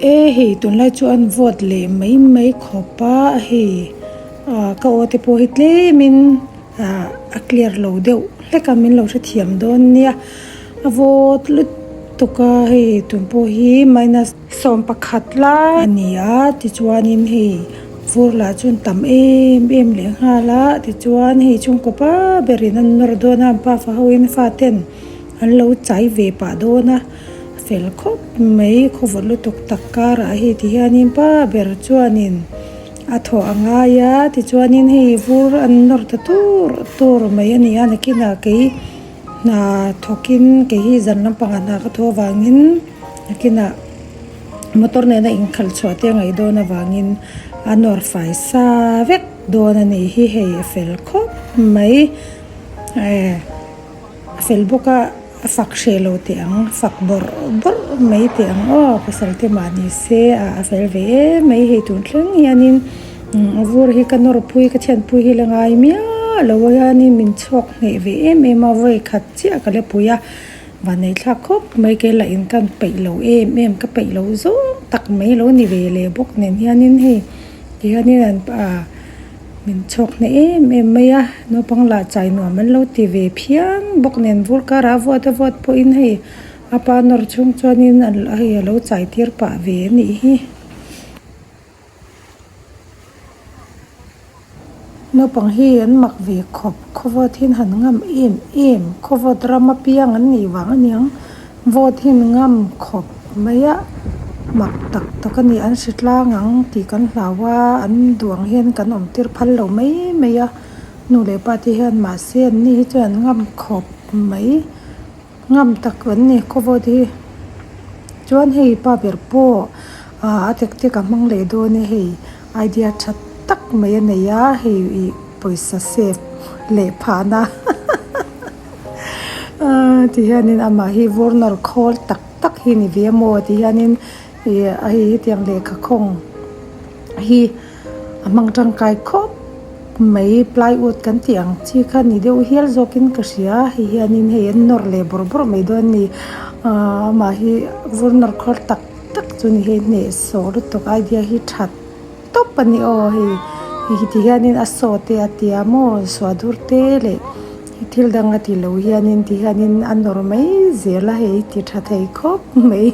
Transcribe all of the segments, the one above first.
E hei tunlai chu an vote leh mai mai khawp a hei ah ka aw te pawh hi tlemin ah a clear lo deuh hlek a min lo hrethiam dawn nia a vote lutuk a hei tun pawh hi minus 11 lai a ni a tichuanin hei vur lah chuan tam em em leh nghal a tichuan hei chhungkaw pa berin an nawr dawn a an pafa hoin faten an lo chai ve pah dawn a. Fel khawp mai khawvawt lutuk tak karah hei ti hianin pa ber chuanin a thawh a ngai a tichuanin hei vur an nawr ta tur tur mai a ni a nakinah kei hna thawkin kei hi zan lampangah hna ka thawh avangin nakinah motor nena inkhalh chhuah te a ngaih dawn avangin a nawr fai sa vek dawn a nih hi hei a fel khawp mai eh a fel bawk a. A fak hreh lo teh ang, fak bawrh bawrh mai teh ang aw, pasal te mah ni se a a fel ve em mai hei tun thleng hianin vur hi ka nawr pui ka thian pui hi la ngai miah lo a hianin min chhuak hneh ve em em a vawi khat chiah ka la pui a vanneih thlak khawp mai kei lah in ka peih lo em em ka peih lo zawng tak mai lo ni ve leh bawk nen hianin hei ti hianin an ah. Min chhawk hneh em em mai a, naupang lah chai nuam an lo ti ve phian bawk nen vur karah vuat a vuat pawhin hei a pa nawr chhung chuanin hei a lo chai tir pah ve a nih hi. Naupang hi an mak ve khawp, khawvawt hian han ngam em em, khawvawt ram apiang an nih vang aniang. Vote hi an ngam khawp mai a, mak tak tak a ni. An hre tlang ang tih kan hlau a, an duh ang hian kan awm tir phal lo mai mai a. Nu leh pa te hian mahse an ni hi chuan an ngam khawp mai, ngam tak an ni khaw vote hi. Chuan hei pa ber pawh ah a tactic a hmang leh dawn e hei idea tha tak mai a nei a, hei ih pawisa save leh phahna. Aaa ti hianin amah hi vurnawr khawl tak tak hi ni ve maw ti hianin ih a hei hetiang lehkha khawng hi a hmang tangkai khawp mai plywood kan tih ang chi kha ni deuh hial zawkin ka hria hei hianin hei an nawr leh bawrh bawrh mai dawn a ni aaa amah hi vurnawr khawl tak tak chu ni hei hnehsawh lutuk idea hi that tawp a ni aw hei hei ti hianin a saw te a tia maw suahdur te leh thil dang a ti lo hianin ti hianin a nawr mai zel a hei ti tha thei khawp mai.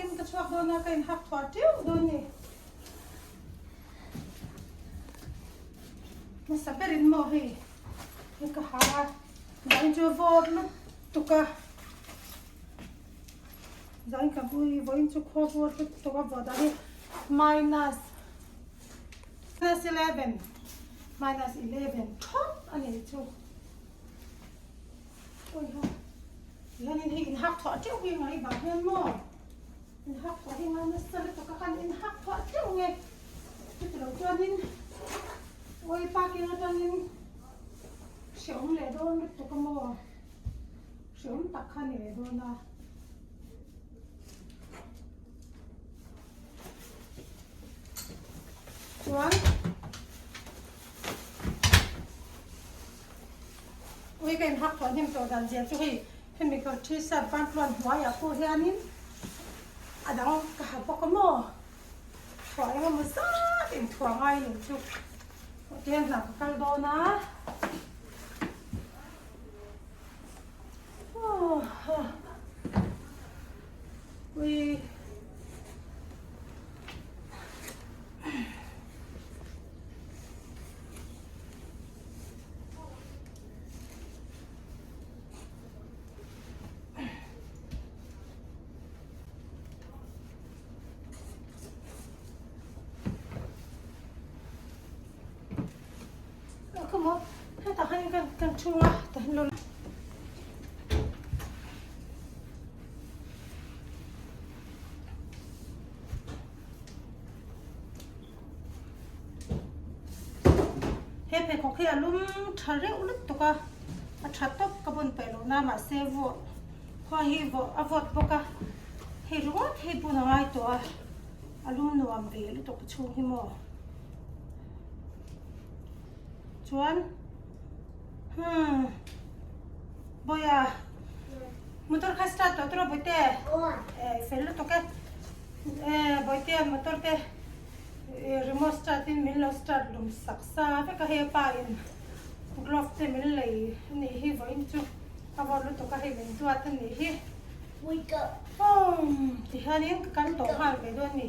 in ka chhuak dawn a, ka inhak thuah teuh dawn ni. Hmasa berin maw hei hi ka ha a, zain chu vawt lutuk a, zain ka vui vawiin chu khua vawt lutuk a vawt ah hi minus minus 11 minus 11 thawt a nih chu. Awiha hianin hei inhak thuah teuh hi ngai vang hian maw inhak thuah hi ngai nasa lutuk a khan inhak thuah teuh nge chuti lo chuanin awi parking atangin hreawm leh dawn lutuk a maw hreawm tak kha a ni leh dawn a. Chuan. Ui ka inhak tawh hnem tawh dan zia chu hei hemi ka t-shirt bantluan hnuaiah pawh hianin a dang ka ha bawk a maw thuah eng emaw zat inthuah ngai lo chu tihian hna ka kal dawn a ui. Hetah hian kan kan thu a tah hian lo He pheikhawk hi a lum tha reuh lutuk a, a tha tawp ka bun peih loh na mahse vawh khua hi vawh a vawt bawk a, hei ringawt hi bun a ngai tawh a, a lum nuam ve lutuk chhung hi maw chuan hmm Bawiha motor kha start tawh tur a Bawihte eh fel lutuk e. Eh Bawihtea motor te remote start in min lo start lum sak sa vek a hei a pa in glove te min lei a nih hi vawiin chu a vawt lutuk a hei min duat a nih hi umm ti hianin ka kal tawh nghal ve dawn a ni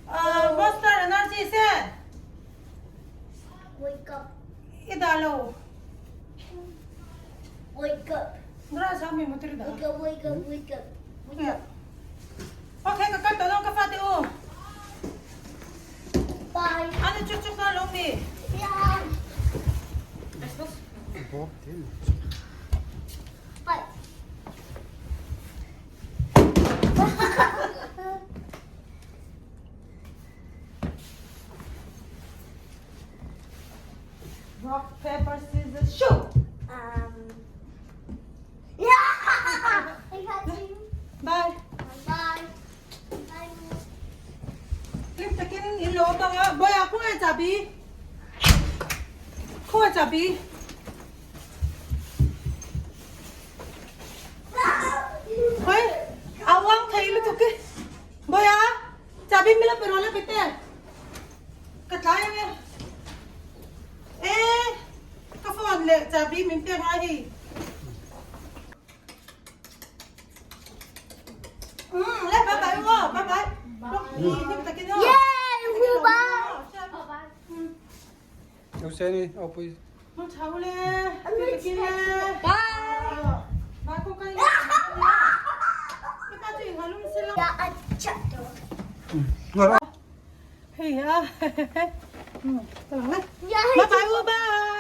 ah monster energy se i dah lo garage ah mi motor i dah Ok ka kal tawh dawn ka fate u. Bye. Ano chuk chuk na lo mi. Yeah. Bye. Rock paper scissors shoot. Um. Yeah! I got you. Bye. Bye. Bye. Hlim takin in lo bang a. Boy ah khawngaih chabi. Khawngaih chabi. Hoi, a uang thei lutuk e. Boy ah, chabi mila pe rawh la pe te. Ka tlai ang e. E, ka phone leh chabi min pek ngai hei. Um, le bye bye u aw, bye bye. Hlim takin aw. Yay! Woo bye. U Seni, aw pui. Hmang tha u le. Hlim takin le. Bye. Bye ko kai. Ka pa chu inhalum sela. Ya a chat to. Hei a. Bye bye u bye.